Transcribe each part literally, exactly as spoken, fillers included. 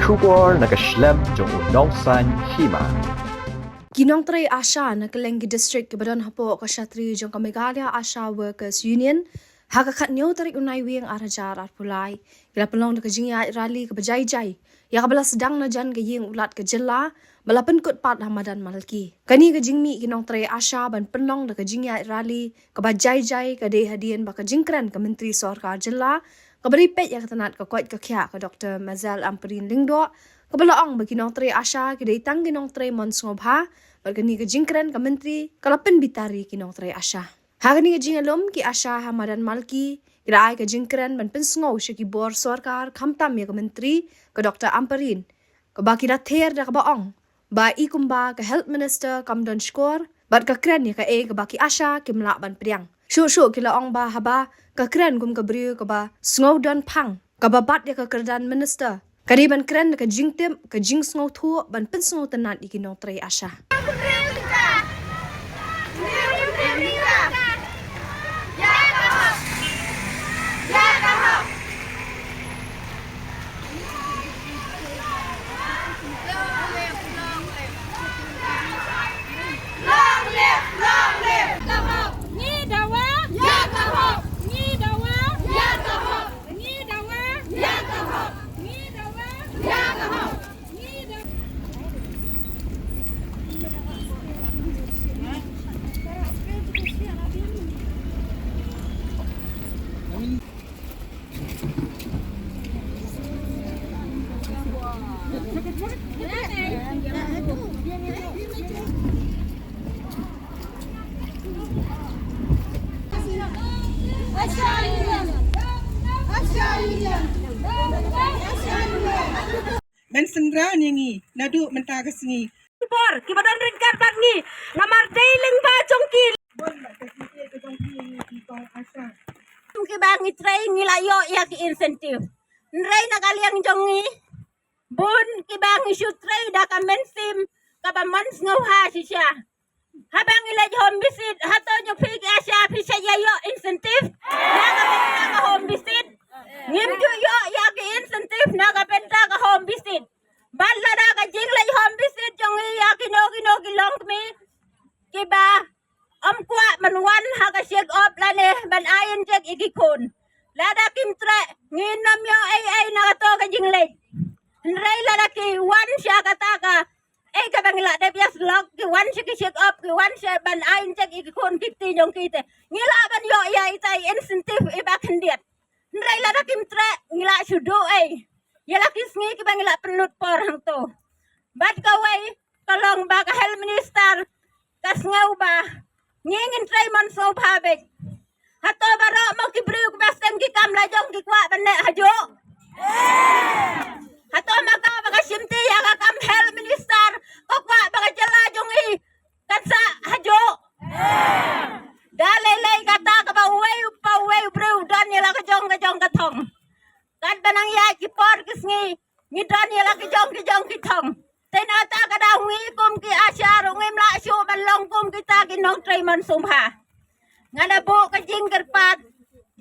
Khubor na ka shlem jong u nongsaiñ hima. Ki nongtrei ASHA na kylleng ki district kiba don hapoh ka shatri jong ka Meghalaya ASHA Workers Union, ha ka khathynñiew tarik u Naiwieng ar hajar arphew lai, ki la pynlong da ka jingïaid rally kaba jai jai, ïa kaba la sdang na jan ka ïing u Lat ka jylla, ba la pynkut pat ha Madan Malki. Kane ka jingmih ki nongtrei ASHA ban pynlong da ka jingïaid rally kaba jai jai ka dei hadien ba ka jingkren ka Myntri Sorkar Jylla kaba dei peit ïa ka tnat ka koit ka khiah, ka Doktor Mazel Ampareen Lyngdoh, kaba la ong ba ki nongtrei ASHA ki dei tang ki nongtrei mon sngewbha, bad kane ka jingkren ka Myntri ka la pynbitar ïa ki nongtrei ASHA. Ha kane ka jingïalum, ki ASHA ha Madan Malki ki la ai ka jingkren ban pynsngew sha ki bor sorkar, khamtam ïa ka Myntri ka Doktor Ampareen, kaba ki la ther da kaba ong ba i kumba ka Health Minister kam don shkor, bad ka kren ïa kaei kaba ki ASHA kim lah ban pdiang. Shuh shuh ki la ong ba haba ka kren kum ka briew kaba sngew don phang, kaba bat ïa ka kyrdan Minister, ka dei ban kren da ka jingtip, ka jingsngewthuh, ban pynsngewtynnat ïa ki nongtrei ASHA. Men synran ïa ngi naduh mynta ka sngi. Por kiba don ryngkat bad ngi, namar dei lyngba jong ki. Kiba ngi trei ngi la ïoh ïa ki incentive. Hynrei na ka liang jong ngi, bun kiba ngi shu trei da ka mynsiem kaba mon sngewbha shisha. Haba ngi leit home visit, hato jong phi ki ASHA phi sa ïa ïoh incentive na ka bynta ka home visit? Ngim ju ïoh ïa ki incentive na ka bynta ka home visit. Bad lada ka jingleit home visit jong ngi ïa kino kino ki longkmie kiba ym kwah ban wan ha ka check up lane ban ai inject ïa ki khun, lada kim treh ngin ym ïoh ei ei na kato ka jingleit. Hynrei lada ki wan sha kata ka, eh, kaba ngi la dep ïa slok, ki wan sha ki check up, ki wan sha ban ai inject ïa ki khun ki kti jong ki te, ngi lah ban ïoh ïa itai incentive iba khyndiat. Hynrei lada kim treh ngi lah shu duh ei. Ïa la ki sngi kiba ngi lah pynlut por hangto. Bad kawei ka long ba ka Health Minister ka sngew ba ngi ngin trei mon sngewbha beit. Hato baroh mo ki briew kiba seng ki kam la jong ki kwah ban leh hajuh? Hato ma ka ba ka shimti ïa ka kam Health Minister ka kwah ba ka jylla jong ngi kan sah hajuh? Da lei lei kata kaba uwei u pa uwei u briew u don ïa la ka jong ka jong ka thong. Katba nang ïaid ki por ki sngi ngi don ïa la ki jong ki jong ki thong. Te na kata ka daw ngi kum ki ASHA ruh ngim lah shuh ban long kum kita ki nongtrei mon sngewbha. Nga da buh ka jingkyrpad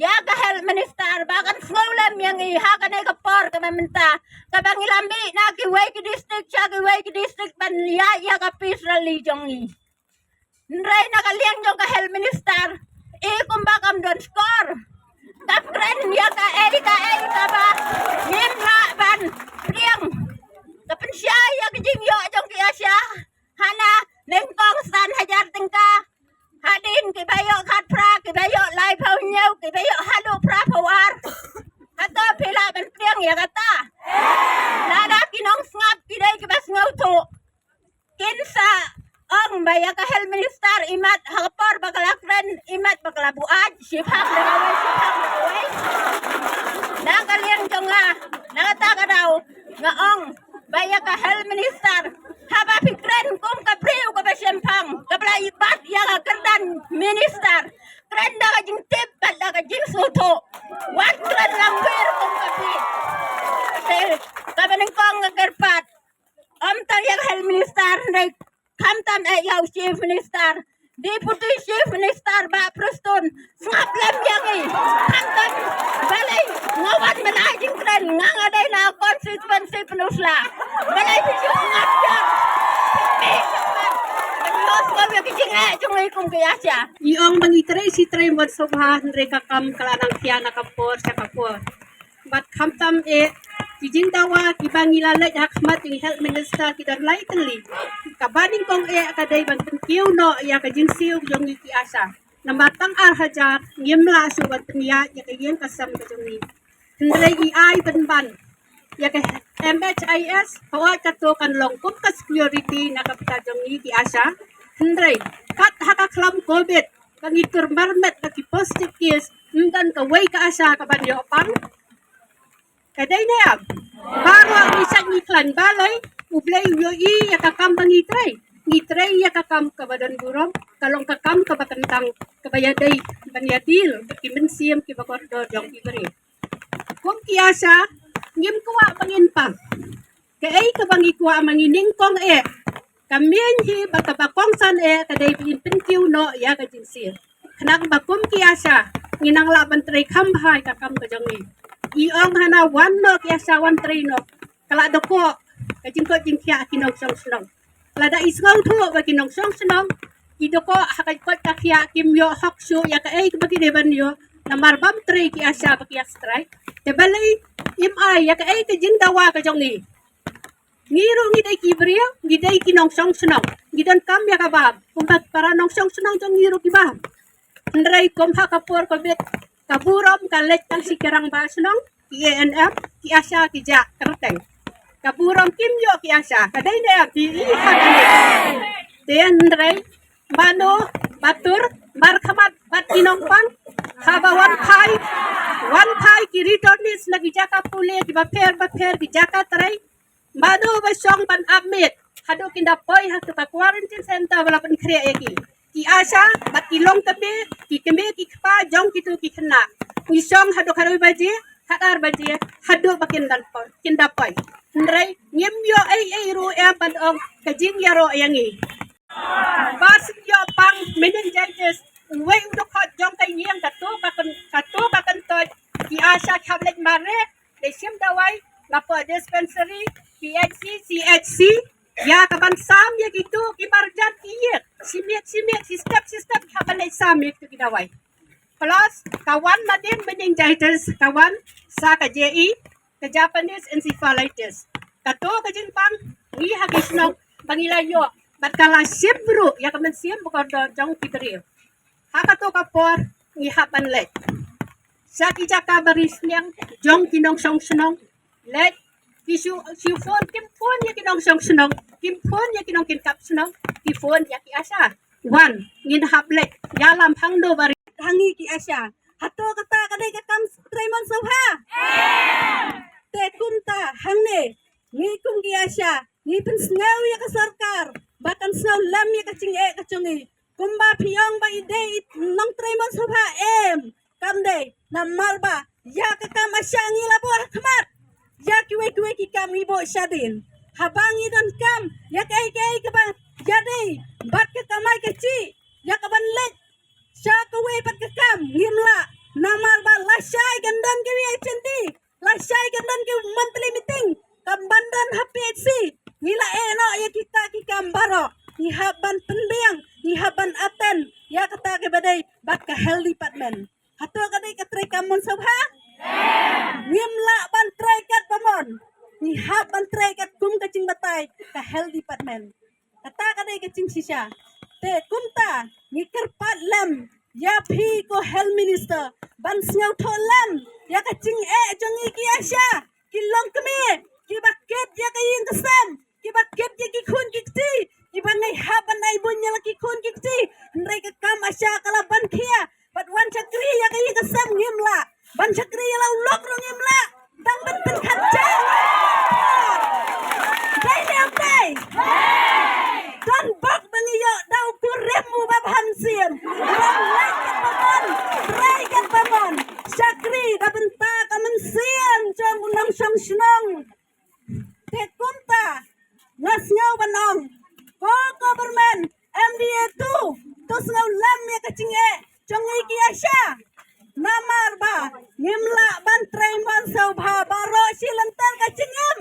ïa ka Health Minister ba kan sngewlem ïa ngi ha kane ka por kaba mynta, kaba ngi la mih na kiwei ki district sha kiwei ki district ban ïaid ïa ka peace rally jong ngi. Hynrei na ka liang jong ka Health Minister, i kumba kam don shkor, kam kren ïa kaei kaei kaba ngim lah ban pdiang. Ka pynshai ïa ka jingïoh jong ki ASHA hana nyngkong san hajar tyngka. Hadien kiba ïoh khatphra, kiba ïoh laiphew hynñiew, kiba ïoh haduh phraphew ar. Hato phi lah ban pdiang ïa kata? Lada ki nongsngap ki dei kiba sngewthuh, kin sa ong ba ïa ka Health Minister imat ha ka por ba ka la kren imat ba ka la buaid shiphang da kawei shiphang da kawei. Na ka liang jong nga, na kata ka daw nga ong ba ïa ka Health Minister, haba phi kren kum ka briew kaba shemphang kaba la ibat ïa ka kyrdan minister, kren da ka jingtip bad da ka jingsngewthuh. Wat kren langwir kum ka briew. Te kaba nyngkong nga kyrpad, ym tang ïa ka Health Minister, hynrei khamtam eh ïa u Chief Minister, Deputy Chief Minister Bah Prestone, sngap lem ïa ngi. Khamtam balei nga wan ban ai jingkren, nga nga dei na constituency Ban sei pynusla. Balei phi ju ngap jam? Phi phi. Ban los ka ïa ki jingeh jong ngi kum ki ASHA. I ong ba ngi trei shi trei mon sngewbha hynrei ka kam ka la nang khia na ka por sha ka por. Bad khamtam eh ki jingdawa kiba ngi la leit ha khmat jong i Health Minister ki don lai tylli. Kaba nyngkong eh ka dei ban pynkiew noh ïa ka jingsiew jong ngi ki ASHA. Namar tang ar hajar ngim lah shuh ban pynïaid ïa ka ïing ka sem ka jong ngi. Hynrei i ai pynban ïa ka MHIS, hooid kato kan long kum ka security na ka bynta jong ngi ki ASHA. Hynrei kat ha ka khlam covid ka ngi tur marmet ka ki positive case, ym don kawei ka ASHA kaban ïoh pang. Ka dei ne em? Baroh ngi shait ngi khlaiñ, balei? U Blei u ïohi ïa ka kam ba ngi trei. Ngi trei ïa ka kam kaba don burom, ka long ka kam kaba kyntang, kaba ïadei ban ïadil bad ki mynsiem kiba kordor jong ki briew. Kum ki ASHA ngim kwah ba ngin pang. Kaei kaba ngi kwah ma ngi nyngkong eh, ka main hi bad kaba kongsan eh ka dei ba ngin pynkiew noh ïa ka jingsiew. Khnang ba kum ki ASHA ngin nang lah ban trei kham bha ïa ka kam ka jong ngi. I ong hana wan noh ki ASHA wan trei noh. Ka la dei ko ka jingkoit jingkhiah ki nongshong shnong. Lada i sngewthuh ba ki nongshong shnong i dei ko ha ka kot ka khiah, kim ïoh hok shuh ïa kaei kaba ki dei ban ïoh namar bym trei ki ASHA ba ki ïa strike. Te balei im ai ïa kaei ka jingdawa ka jong ngi? Ngi ruh ngi dei ki briew, ngi dei ki nongshong shnong, ngi donkam ïa ka bam kumba para nongshong shnong jong ngi ruh ki bam. Hynrei kum ha ka por covid ka burom ka leit tang shi ki rangbah shnong, ki ANM, ki ASHA ki jah kyrteng. Ka burom kim ïoh ki ASHA, ka dei ne em? Phi i ha ka ne. Te hynrei mano ba tur markhmat bad ki nongpang, haba wan phai, wan phai ki returnees na ki jaka pule kiba pher ba pher, ki jaka trei, mano ba shong ban ap miet haduh kin da poi ha ka quarantine center ba la pynkhreh ïa ki? Ki ASHA bad ki longkmie, ki kmie ki kpa jong kito ki khynnah. Ngi shong haduh khatwei baje, khatar baje, haduh ba kin da poi, kin da poi. Hynrei ngim ïoh ei ei ruh ïa ban ong ka jingïaroh ïa ngi. Ba shu ïoh pang meningitis, uwei u dkhot jong ka ïing, kato ka kyn-, kato ka kyntoit, ki ASHA ki hap leit mareh, leit shim dawai napoh dispensary, PHC, CHC, ïa ka ban sam ïa kito ki marjan ki ïing. Shi miet shi miet, shi step shi step ki hap ban leit sam ïa kito ki dawai. Plus ka wan nadien meningitis, ka wan sa ka JE, ka Japanese encephalitis. Kato ka jingpang ngi ha ki shnong ba ngi la ïoh bad ka la shim ruh ïa ka mynsiem ba kordor jong ki briew. Ha kato ka por ngi hap ban leit sha ki jaka ba ri sniang jong ki nongshong shnong. Leit ki shu, shu phone, kim phone ïa ki nongshong shnong, kim phone ïa ki nongkitkap shnong, ki phone ïa ki ASHA. Wan, ngin hap leit ïalam hangno ba ri. Ha ngi ki ASHA, hato kata ka dei ka kam trei mon sngewbha? Te kumta hangne ngi kum ki ASHA ngi pynsngew ïa ka sorkar ba kan sngew lem ïa ka jingeh ka jong ngi. Kumba phi ong ba i dei i nongtrei mon sngewbha, em, kam dei. Namar ba ïa ka kam ASHA ngi la buh ha khmat. Ïa kiwei kiwei ki kam ngi buh shadien. Haba ngi donkam ïa kaei kaei kaba ïadei bad ka kamai kajih, ïa ka ban leit sha kawei pat ka kam, ngim lah. Namar ba lashai kan don kiwei ki jingtip, lashai kan don ki monthly meeting, kam ban don ha PHC. Ngi la ïeh noh ïa kita ki kam baroh. Ngi hap ban pynbiang, ngi hap ban attend ïa kata kaba dei bad ka health department. Hato ka dei ka trei kam mon sngewbha? Ngim lah ban trei katba mon. Ngi hap ban trei katkum ka jingbatai ka health department. Kata ka dei ka jingshisha. Te kumta ngi kyrpad lem ïa phi ko health minister ban sngewthuh lem ïa ka jingeh jong ngi ki ASHA, ki longkmie, kiba kit ïa ka ïing ka sem, kiba kit ïa ki khun ki kti, kiba ngi hap ban ai bun ïa la ki khun ki kti. Hynrei ka kam ASHA ka la ban khia, bad wan shakri ïa ka ïing ka sem ngim lah. Ban shakri ïa la u lok ruh ngim lah. Tang ban pynkhang jam. Dei ne em dei? Don bok ba ngi ïoh da u kurim uba bha mynsiem. Wan leit katba mon, trei katba mon. Shakri da bynta ka mynsiem jong u nongshong shnong. Te kumta nga sngew ban ong, ko government MDA two, to sngew lem ïa ka jingeh jong ngi ki ASHA. Namar ba ngim lah ban trei mon sngewbha baroh shi lynter ka jingim.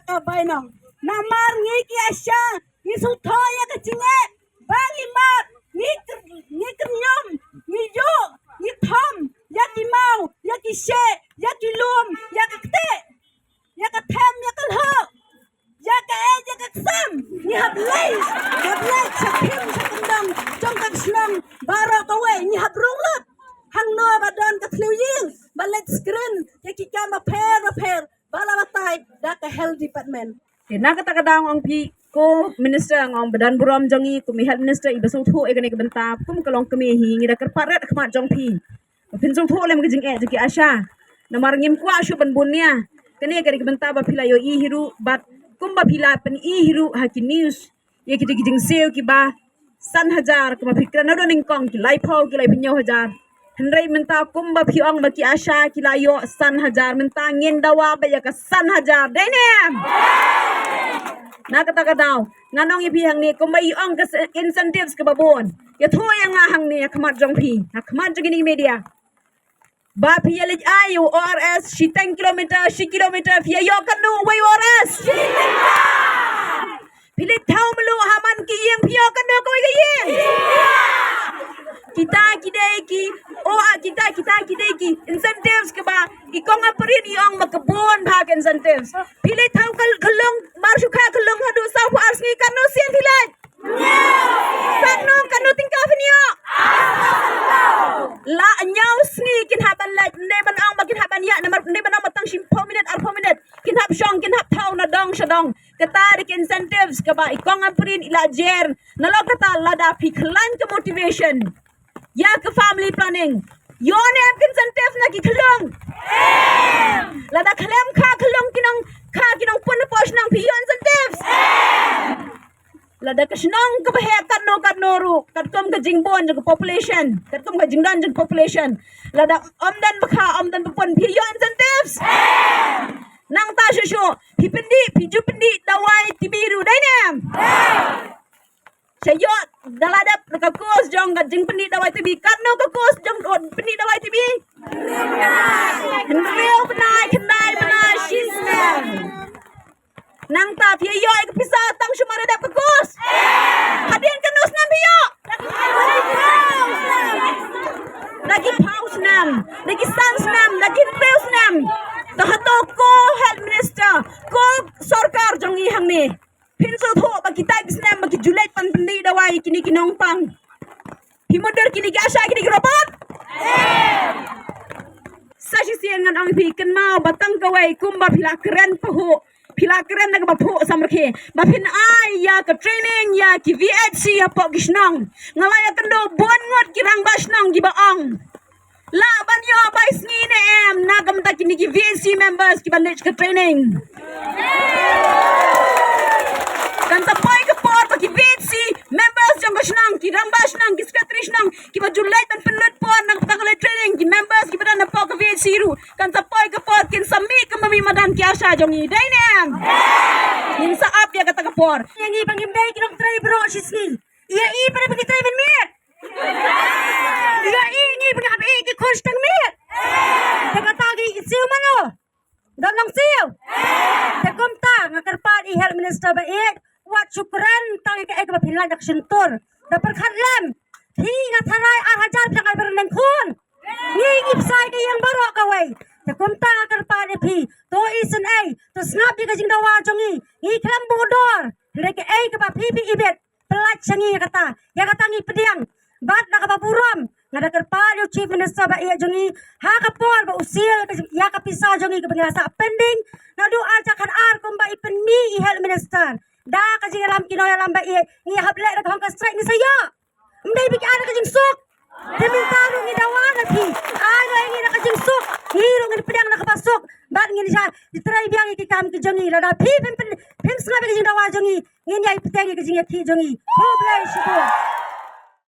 Ka bai nong. Namar ngi ki ASHA ngi sngewthuh ïa ka jingeh ba ngi mad, ngi kr-, ngi kyrñom, ngi ïuh, ngi thom ïa ki maw, ïa ki sheh, ïa ki lum, ïa ka ktieh, ïa ka them, ïa ka lhuh, ïa ka eh, ïa ka ksam. Ngi hap leit, hap leit sha khim sha kyndong jong ka shnong baroh kawei. Ngi hap rung lut hangno ba don ka thliew ïing ba leit screen ïa ki kam bapher bapher ba la batai da ka health department. Te na kata ka daw nga ong phi ko minister, nga ong ba don burom jong ngi kum i health minister iba sngewthuh ïa kane ka bynta, kum ka longkmie hi ngi da kyrpad rit ha khmat jong phi ba phin sngewthuh lem ka jingeh jong ki ASHA. Namar ngim kwah shuh ban bun nia. Kane ka dei ka bynta ba phi la ïohi hi ruh bad kumba phi la pyni hi ruh ha ki news ïa kita ki jingsiew kiba san hajar, kumba phi kren naduh nyngkong ki laiphew, ki laiphew hynñiew hajar. Hynrei mynta kumba phi ong ba ki ASHA ki la ïoh san hajar, mynta ngin dawa bad ïa ka san hajar. Dei ne em? Na kata ka daw ngan ong ïa phi hangne, kumba i ong ka s-, incentives kaba bun. Ïathuh ïa nga hangne ha khmat jong phi, ha khmat jong kine ki media, ba phi ïa leit ai u ORS shiteng kilometer, shi kilometer, phi ïa ïoh katno wei u ORS? Phi leit thaw mluh ha man ki ïing, phi ïoh katno kawei ka ïing? Kita ki dei ki, o, ah, kita, kita ki dei ki incentives kiba i kong Ampareen i ong ba ka bun bha ka incentives. Phi leit thaw ka, ka long, mar shu kha ka long haduh saw phew ar sngi, katno sien phi leit? Katno, katno tyngka phin ïoh? La hynñiew sngi kin hap ban leit, ym dei ban ong ba kin hap ban ïaid, namar ym dei ban ong ba tang shiphew minit, arphew minit. Kin hap shong, kin hap thaw na dong sha dong. Kata dei ki incentives kaba i kong Ampareen i la jer. Nalor kata lada phi khlaiñ ka motivation ïa ka family planning, ïoh ne em ki incentive na ki khyllung? Lada khlem kha khyllung ki nong, kha ki nongpun hapoh shnong, phi ïoh incentives? Lada ka shnong kaba heh katno katno ruh, katkum ka jingbun jong ka population, katkum ka jingdon jong ka population, lada ym don ba kha, ym don ba pun, phi ïoh incentives? Nangta shuh shuh phi pyndih, phi ju pyndih dawai T B ruh, dei ne em? Sha ïoh da la dep ka course jong ka jingpyndih dawai T B, katno ka course jong, oh, pyndih dawai T B? Hynriew bnai, khyndai bnai, shi snem. Nangta phi ïoh ïa ka pisa tang shu mar ïa dep ka course? Hadien katno snem phi ïoh? Da ki phew snem, da ki san snem, da ki hynriew snem. To hato ko health minister, ko sorkar jong ngi hangne, phin sngewthuh ba kita ki snem ba ki ju leit ban pyndih dawai kine ki nongpang, phi mutdur kine ki ASHA, kine ki robot? Sa shisien ngan ong ïa phi, kynmaw ba tang kawei kumba phi la kren pahuh, phi la kren da kaba phuh samrkhie ba phin ai ïa ka training ïa ki VHC hapoh ki shnong. Nga la ïakynduh bun ngut ki rangbah shnong kiba ong lah ban ïoh bai sngi ne em na ka bynta kine ki VHC members kiba leit ka training. Kan sa poi ka por ba ki VHC members jong ka shnong, ki rangbah shnong, ki secretary shnong kiba ju leit ban pynlut por na ka bynta ka leit training, ki members kiba don hapoh ka VHC ruh kan sa poi ka por kin sa mih kumba mih madan ki ASHA jong ngi, dei ne em? Ngin sa ap ïa kata ka por. Ïa ngi ba ngim dei ki nongtrei baroh shi sngi. Ïa i para ba ngi trei ban miet. Ïa i ngi ba ngi hap i ki khun shiteng miet. Te kata ngi siew mano? Don long siew. Te kumta nga kyrpad ïa i health minister ba ïeit, wat shu kren tang ïa kaei kaba phin lait da ka shyntur. Da pyrkhat lem. Phi, nga tharai ar hajar phi dang ai ba ryndang khun. Ngi ngi pisa ïa ka ïing baroh kawei. Te kumta nga kyrpad ïa phi, to isynei, to sngap ïa ka jingdawa jong ngi. Ngi khlem buh dor. Hynrei kaei kaba phi phi ibit, pyllait sha ngi ïa kata. Ïa kata ngi pdiang. Bad da kaba burom nga da kyrpad ïa u Chief Minister ba ïeit jong ngi, ha ka por ba u siew ïa ka pisa jong ngi kaba ngi la sah pending naduh ar hajar khatar kumba i pynmih i health minister. Da ka jingïalam ki nongïalam ba ïeit ngi hap leh da ka hunger strike, ngi sa ïoh. Ym dei ba ki ai da ka jingsuk. Te mynta ruh ngi dawa na phi, ai ruh ïa ngi da ka jingsuk. Ngi ruh ngin pdiang da kaba suk bad ngin ïa trei biang ïa ki kam ki jong ngi. Lada phi phim pyn-, phim sngap ïa ka jingdawa jong ngi, ngin ïai bteng ïa ka jingïakhih jong ngi. Khublei shibun.